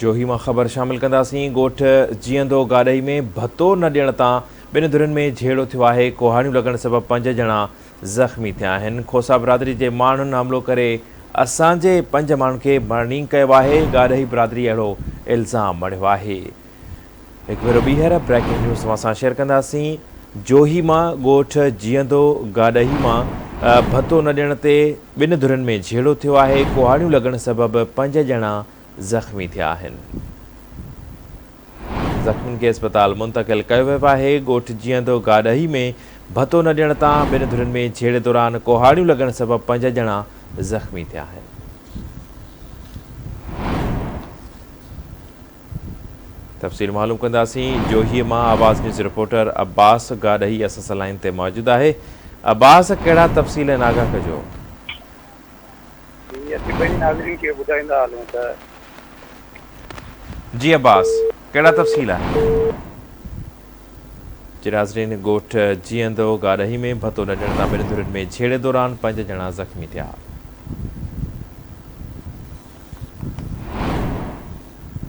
جوهي مان خبر شامل ڪنداسين، ڳوٺ جيئندو گاڏهي ۾ ڀتو نه ڏيڻ تان ٻن ڌرين ۾ جهيڙو ٿيو آهي، ڪهاڙيون لڳڻ سبب پنج ڄڻا زخمي ٿيا آهن، کوسا برادري جي ماڻهن حملو ڪري اسان جي پنج ماڻهن کي مرڻينگ ڪيو آهي، گاڏهي برادري اهڙو الزام مڙهيو آهي. هڪ ڀيرو ٻيهر بريڪنگ نيوز توهان سان شيئر ڪنداسين، جوهي مان ڳوٺ جيئندو گاڏهي مان ڀتو نه ڏيڻ تي ٻن ڌرين ۾ جهيڙو ٿيو آهي، ڪهاڙيون لڳڻ سبب پنج ڄڻا زخمي ٿيا آهن. زخمين کي اسپتال منتقل ڪيو ويو آهي، ڳوٺ جيئندو گاڏهي ۾ ڀتو نه ڏيڻ تان ٻن ڌرين ۾ جهيڙي دوران ڪهاڙيون لڳڻ سبب پنج ڄڻا زخمي ٿيا آهن. تفصيل معلوم ڪنداسين جوهي مان آواز نيوز رپورٽر عباس گاڏهي اسان سان لائين تي موجود آهي عباس ڪهڙا تفصيل آهن آگاهه ڪجو. جي اسين ٻئي ناظرين کي ٻڌائيندا هلون ته. جي عباس ڪهڙا تفصيل آهن. جي ناظرين ڳوٺ جيئندو گاڏهي ۾ ڀتو نه ڏيڻ تان ٻن ڌرين ۾ جهيڙي دوران پنج ڄڻا زخمي ٿيا.